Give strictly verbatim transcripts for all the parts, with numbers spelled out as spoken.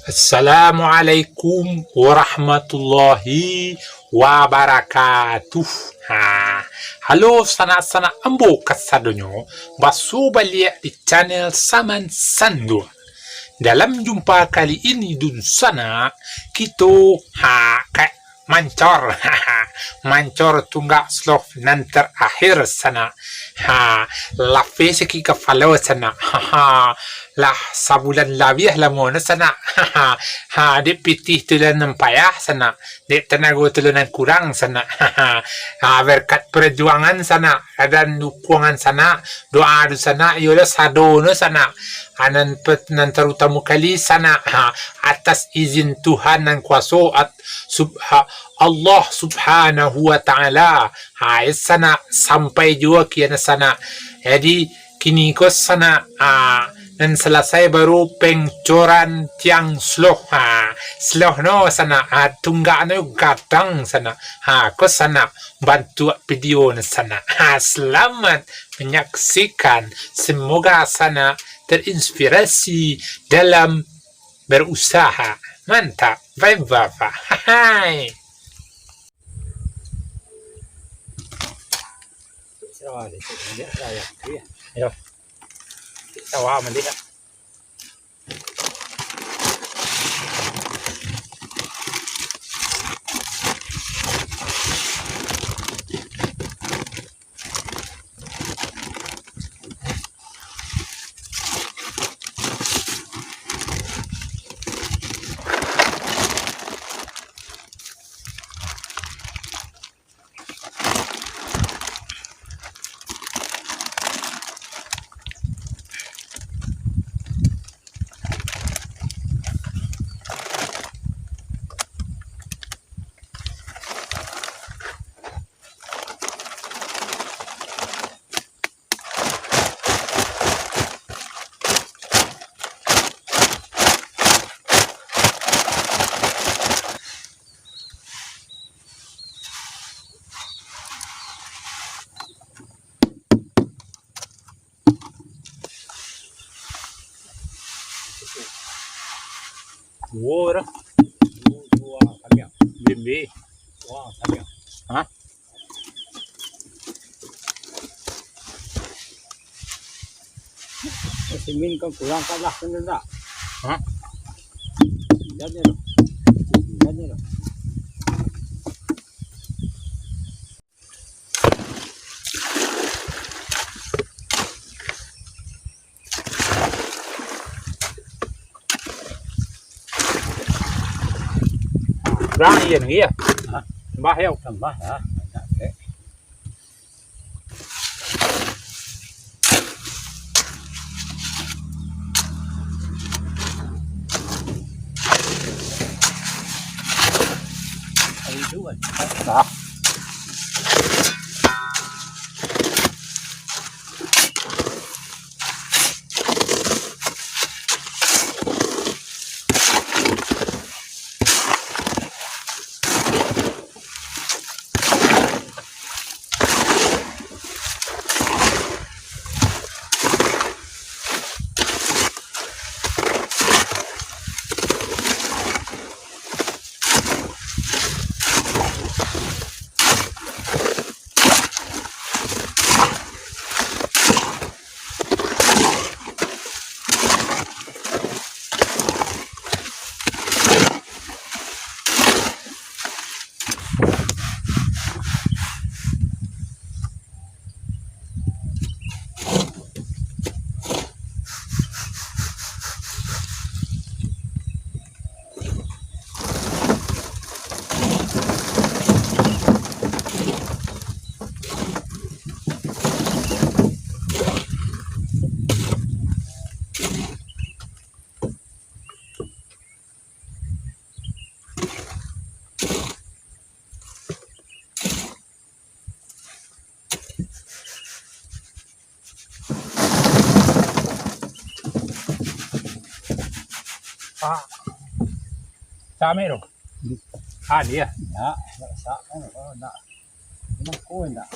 Assalamualaikum warahmatullahi wabarakatuh. Ha, halo sanak-sanak ambo kasadonyo, baso baliak di channel Saman Sandua. Dalam jumpa kali ini dunsanak, kito, ha, ka mancor. Mancor tunggak sloh nan tarakhir sanak. Ha, lapeh sakik kapalo sanak. Ha, lah sabulan labiah lamo no sanak. Ha, dek pitih tu lah nan payah sanak. Dek tanago tu lah nan kurang sanak. Ha, berkat perjuangan sanak. Dan dukungan sanak. Doa tu sanak. Iyolah sado no sanak. Ha, nan pe-, nan tarutamo kali sanak. Ha, atas izin Tuhan nan kuaso, at-, sub-, ha, Allah Subhanahu wa Ta'ala. Ha, sanak, sampai juo kian sanak. Jadi, kini ko sanak, ha, nan salasai baru pengcoran tiang sloh. Ha, sloh no sanak, ha, tunggak no gadang sanak. Ha, ko sanak, bantuak video no sanak. Ha, selamat menyaksikan. Semoga sanak terinspirasi dalam berusaha. Mantap. Bye, Bapak. Hai. Yo. Sawah maliek. Duo dah. Duo, duo, ah, kamiang. Bimbi. Wah, kamiang. Hah? Simin kan kurang kalah kan dah. Hah? Jangan dah. Jangan dah. Kurang iya nang iya. Hah? Tambah yo. Tambah lah. Banyak dek. Nah. Pak. Sampai tu. Ah, dia. Ya, tak sak kan, oh, nak. Nak kau nak.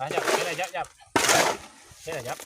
Jap, sini, jap, jap. Sini, jap.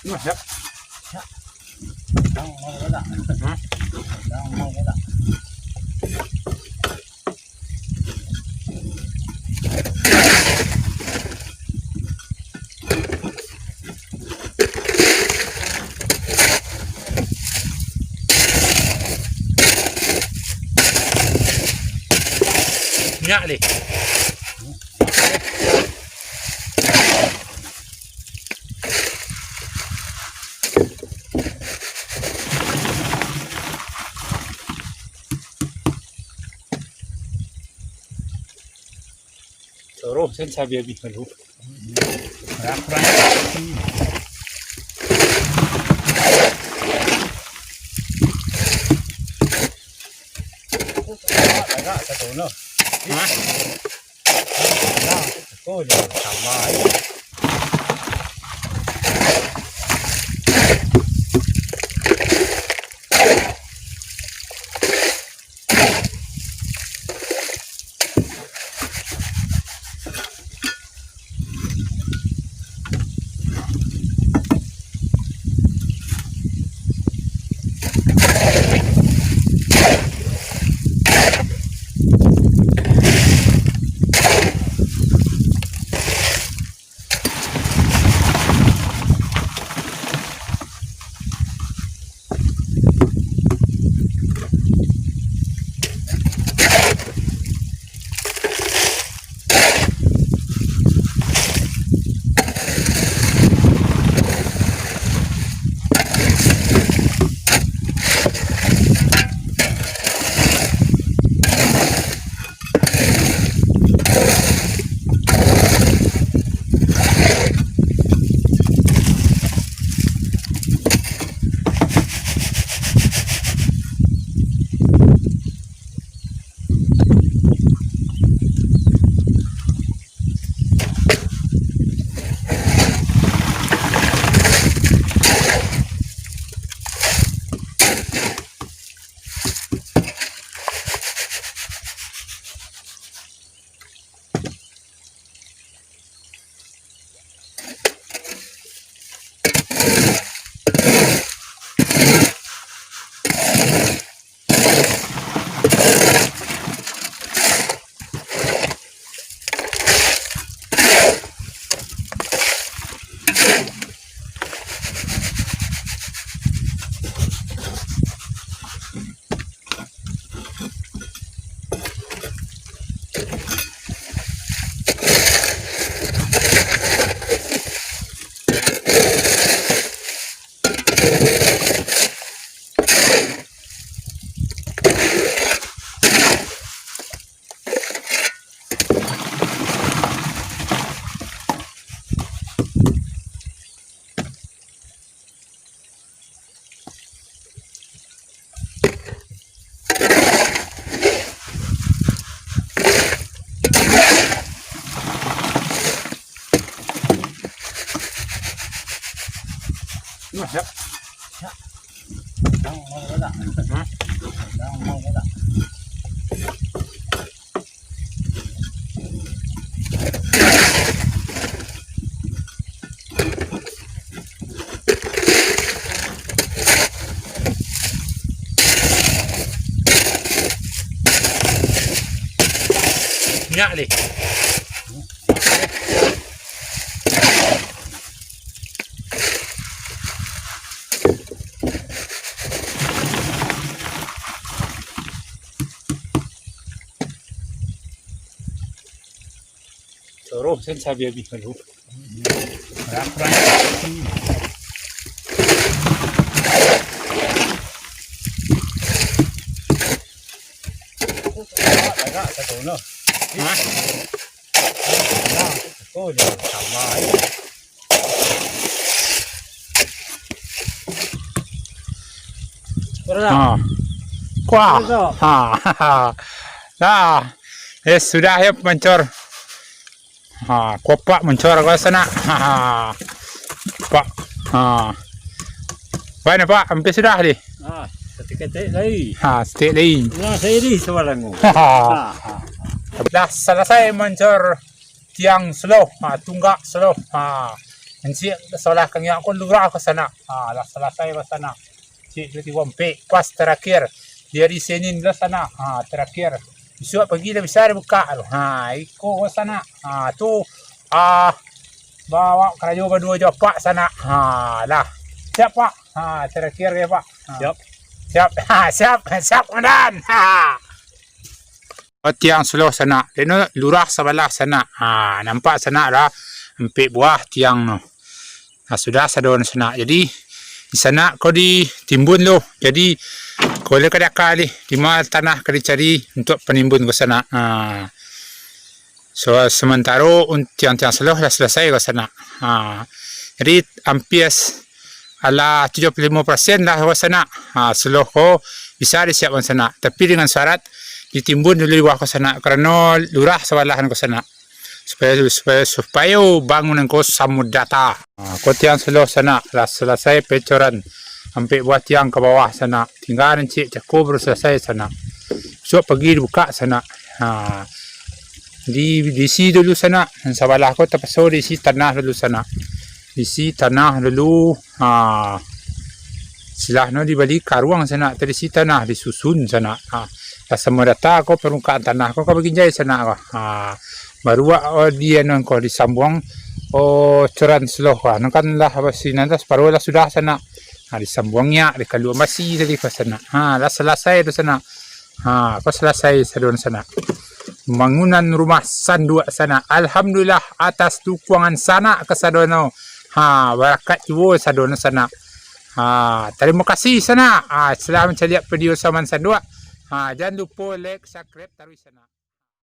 Nah, siap. Siap. Jangan mau galak. Hmm? Jangan mau galak. Minyak deh. Roh sen sabi-abi malu. Hah? Nah, oh, jangan tambah. Nah, siap. Siap. Jangan mau ledak. Hah? Jangan mau ledak. Minyak lih. Suruh sen sabi-abi malu. Hah? Nah, oh, jangan tambah, eh. Berapa? Ha. Kuah. Berapa? Ha. Nah. Eh, sudah ya, mancor. Ha, kuah pak mancor ko sanak. Ha. Pak. Ha. Baik, Pak, hampir sudah, deh. Ah, saketek lai. Ha, saketek lai. Nah, saya di sebelah tu. Ha. Ha, ha. Lah salasai mancor tiang suluah, ha, tunggak suluah, ha. Encik solah kangek ko lurah ko sanak, ha, lah salasai ko sanak. Cik tu tibo ampek, pas tarakhir. Di hari Senin lah sanak, ha, tarakhir. Bisuak pagi lah bisa dibuka tu. Ha, iko ko sanak. Ha, tu, ah, bawa karajo baduo jo Pak sanak. Ha, lah. Siap, Pak. Ha, tarakhir ya, Pak. Ha. Siap. Siap. Ha, siap. Siap, Komandan. Ha. Tiang suluah sanak. Deno lurah sabalah sanak. Ha, nampak sanak lah ampek buah tiang no. Ha, sudah sado no sanak. Jadi, di sanak ko ditimbun lo. Jadi, ko le ka diaka lih, di ma tanah ka dicari untuak panimbun ko sanak. Ha. So, sementaro un-, tiang-tiang seloh lah selesai ko sanak. Ha, jadi, ampia s-, alah tujuah puluah limo persen lah ko sanak. Ha, seloh ko bisa disiapkan sanak. Tapi dengan syarat ditimbun dulu di bawah ko sanak. Karano lurah sabalahan ko sanak. Supayo, supayo, supayo bangunan ko samo data. Ha, ko tiang seloh sanak, lah selesai pecoran. Ampek buah tiang ka bawah sanak. Tingga nan ciek cako baru selesai sanak. Suak pagi dibuka sanak. Ha, di, diisi dulu sanak. Nan sabalah ko tapaso diisi tanah dulu sanak. Diisi tanah dulu. Ha, silah no dibali karuang sanak, terisi tanah disusun sanak. Ha, lah samo data ko permukaan tanah ko ka baginjai sanak ko. Ha, baru wak, oh, di anu ko disambuang, oh, coran seloh ko. Anu kan lah basi nan lah separuh lah sudah sanak. Ha, disambuang nyak, dikaluan basi tadi ko sanak. Ha, lah selesai tu sanak. Ha, ko selesai sadon sanak. Bangunan rumah sanduak sanak. Alhamdulillah atas dukungan sanak kasadono. Ha, barakat juo sadono sanak. Ha, tarimo kasih sanak. Ha, setelah mancaliak video saman sanduak. Ha, jan lupo like, subscribe, taruih sanak.